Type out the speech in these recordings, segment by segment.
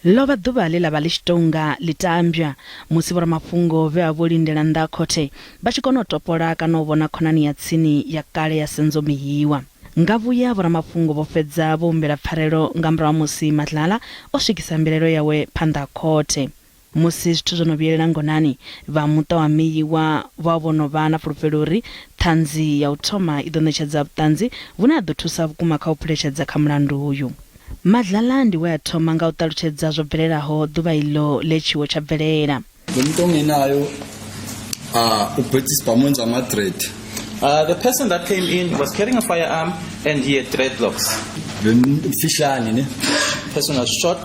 Ḽo vha ḓuvha ḽe ḽa vha ḽi tshi tou nga ḽitambwa musi vhoramafhungo vhe vha vha vho lindela nnḓa ha khothe vha tshi kona u topola kana u vhona khonani ya tsini ya kale ya Senzo Meyiwa. Ngavhuya vhoramafhungo vho fhedza vho humbela pfarelo nga murahu ha musi Madlala o swikisa mbilaelo yawe phanḓa ha khothe. Musi zwithu zwo no vhuyelela ngonani, vha muṱa wa Meyiwa vho vha vho no vha na fulufhelo uri ṱhanzi ya u thoma i ḓo ṋetshedza vhuṱanzi vhune ha ḓo thusa vhukuma kha u phuletshedza kha mulandu uyu. Madlala ndi we a thoma nga u ṱalutshedza zwo bvelelaho ḓuvha iḽo ḽe tshiwo tsha bvelela. Lo muntu ongenayo uh, uphethe isibhamu wenza ama-dread. The person that came in was carrying a firearm and he had dreadlocks. Lo muntu mfishane ne. Person was short.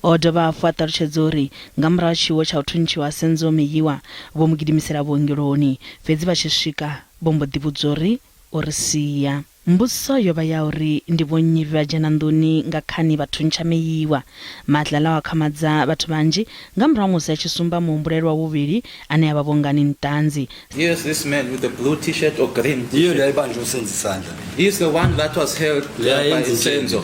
O dovha hafhu a ṱalutshedza uri nga murahu ha tshiwo tsha u thuntshiwa ha Senzo Meyiwa, vho mu gidimisela vhuongeloni, fhedzi vha tshi swika vho mbo ḓi vhudzwa uri o ri sia. Mbudziso yo vha ya uri ndi vhonnyi vhe vha dzhena nḓuni nga khani vha thuntsha Meyiwa. Madlala o akhamadza vhathu vhanzhi nga murahu ha musi a tshi sumba muhumbulelwa wa vhuvhili ane a vha Bongani Ntanzi. Here is this man with the blue t-shirt or green Yiyo t-shirt. leya ibanjwe uSenzo isandla. He is the one that was held Leya by yenza intshebe. Senzo.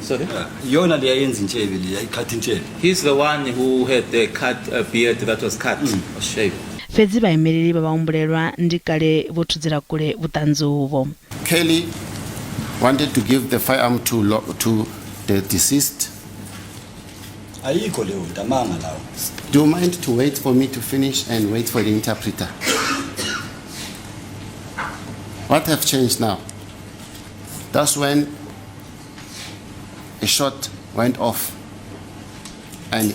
Sorry? Iyona leya yenza intshebe leya ikhatha intshebe. He's the one who had the cut a beard that was cut or shaved. Fhedzi vhaimeleli vha vhahumbulelwa ndi kale vho thudzela kule vhuṱanzi uvho. Kelly wanted to give the firearm to, Lo- to the deceased. Ayikho leyo nto amanga lawo. Do you mind to wait for me to finish and wait for the interpreter? What have changed now? That's when a shot went off and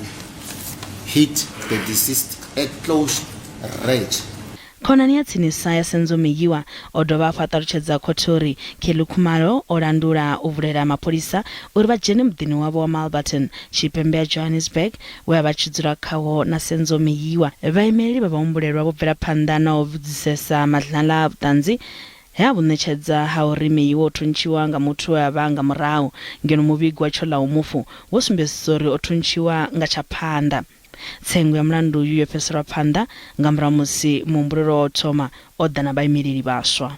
hit the deceased at close range. Khonani ya tsinisa ya Senzo Meyiwa o dovha hafhu a ṱalutshedza khothe uri Kelly Khumalo o landula u vulela mapholisa uri vha dzhene muḓini wavho wa Mulbarton, tshipembe ha Johannesburg, we a vha tshi dzula khawo na Senzo Meyiwa. Vhaimeleli vha vhahumbulelwa vho bvela phanḓa na u vhudzisesa Madlala vhuṱanzi he a vhu ṋetshedza ha uri Meyiwa o thuntshiwa nga muthu we a vha a nga murahu, ngeno muvhigo wa tsho ḽaho mufu wo sumbedzisa uri o thuntshiwa nga tsha phanḓa. Tsengo ya mulandu uyu yo fhiriselwa phanḓa nga murahu ha musi muhumbulelwa wa u thoma o ḓa na vhaimeleli vhaswa.